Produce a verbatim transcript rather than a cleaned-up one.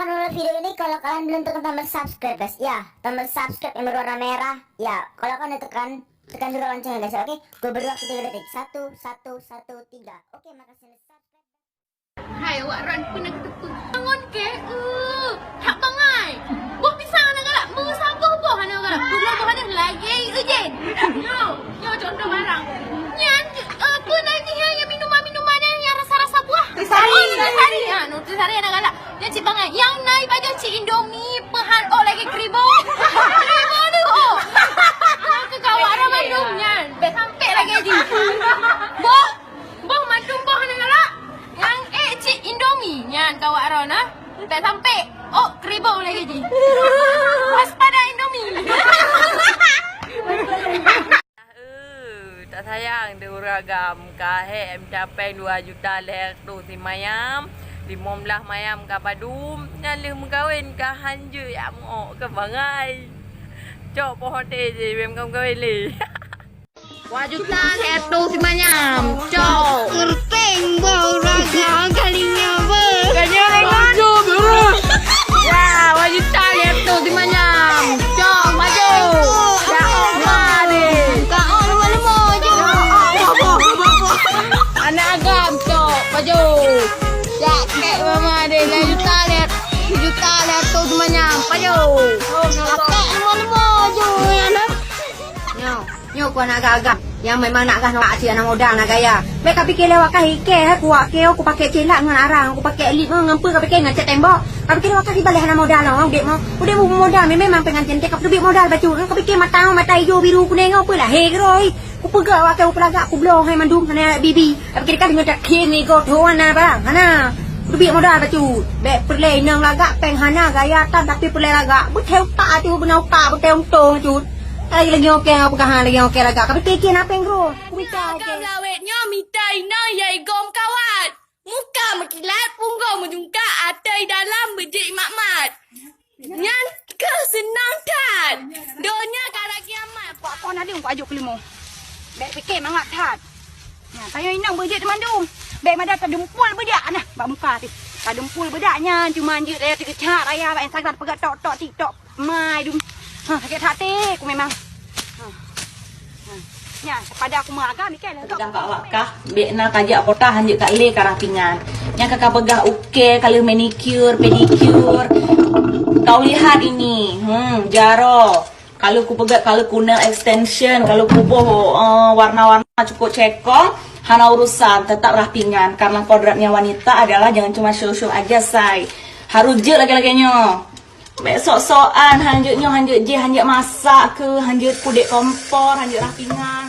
Nonton video ini kalau kalian belum tekan tombol subscribe, guys. Ya, tombol subscribe yang berwarna merah. Ya, kalau kalian udah tekan, tekan juga loncengnya, guys. Oke, gue berdua ketiga detik. Satu, satu, satu, tiga. Oke, makasih. Subscribe. Hai, awak ran peuneuk teupeu. Bangun ke? Uh, tak bangai. Boh pisang hana galak. Meusaboh boh hana galak. Puluh boh hana lagi ujen. Yo, yo contoh barang. Nyan, eh, peue nan jih, ya, ya, minuman-minuman yang, yang rasa-rasa buah. Nutrisari. Oh, Nutrisari. Ha, Nutrisari hana galak. Nyan cit bangai. Yang nai pajoh cit Indomie, peuhan oh lagi keribo. Keribo tu, oh. Nyan keu kawak ran mandum nyan. Bèk sampai lagi jih. Boh. Boh mandum boh hana galak. Nyang ék cit Indomie. Nyan kawak ran, ha. Bèk sampai. Oh, keribo lagi jih. Waspada Indomie. Eh, tak sayang deh ureueng agam. Ka hék meucapèe dua juta lhèe reutôh simayam. Limong blaih mayam ka padum. Nyan lheueh meukawen ka hanjeuet jak meu'ok keu bangai. Cok poh até jih, bèk meukawen-kawen lé. Dua juta lhèe reutôh simayam. Cok. Keureuteng boh raga kalinya beuh. Kanya dengan. Ya, dua juta lhèe reutôh simayam. Cok, maju. Ya Allah deh. Ka oh leumo-leumo je. Aneuk agam, cok, maju. Ya, kek mama deh, dua juta lhèe, dua juta lhèe reutôh simayam. Maju. Kek leumo-leumo je, ya, nak. Nyoe, nyoe kon agam-agam nyang memang nak gah nolak cit hana modal, hana gaya. Bèk kapike lé awak kah ikèe, hai kuwak kèe, kupakèk cilak ngon arang, kupakèk lip ngon peue, kapike ngon cat tembok. Kapike lé awak kah sibalèe hana modal, oh, udép mo. Udép mo modal, memang pengantin teh kapeuduek modal bacut. Kapike mata, mata ijo, biru, kunèng, oh, peue lahé keudroe. Kupeugah awak kèe, kupeulagak, kubloe hai mandum, hana bibi. Kapike ka deungon takhém nego tho hana barang, hana. Udép modal bacut. Bèk peureulèe inong lagak, pèng hana gaya tan, tapi peureulèe lagak. Beuthèe utak atu, beuna utak, beuthèe untông cut. Lagi-lagi oke, apa kah lagi oke lagak. Tapi kiki na pèng groe. Mita aja. Agam lawet nyoe mita inong ya igom kawat. Muka meukilat, punggong meujungkak, até dalam beujeuet mat-mat. Nyan keuh seunang that. Donya ka lagi amat. Pak kon ada, pak ajuk kelimo. Bèk pike mangat that. Nah, tanyoe inong beujeuet mandum. Bèk mada tadeumpul beudak nah, bak muka teuh. Tadeumpul beudak nyan cuma jeuet raya teugeujak raya bak Instagram peugah tok, tok, TikTok. Mai dum. Ha, sakét hati ku memang. Ha. Ha. Nya, pada aku meuagam ikan. Peugah bak awak kah, bèk na kajak kota hanjeuet ka lé karah pingan. Nya ka, ka peugah ukèe, ka lheueh manicure, pedicure. Kau lihat ini. Hmm, jaroe. Kalau ku peugah, kalau ku nail extension, kalau ku boh, eh, warna-warna cukup cekong, hana urusan, tetap rah pingan. Karena kodratnya wanita adalah jangan cuma show-show aja, say. Harus jeuet lagèe-lagèe nyoe. Bèk sok-sokan, hanjeuet nyoe, hanjeuet jéh, hanjeuet masak keuh, hanjeuet pudek kompor, hanjeuet rah pingan.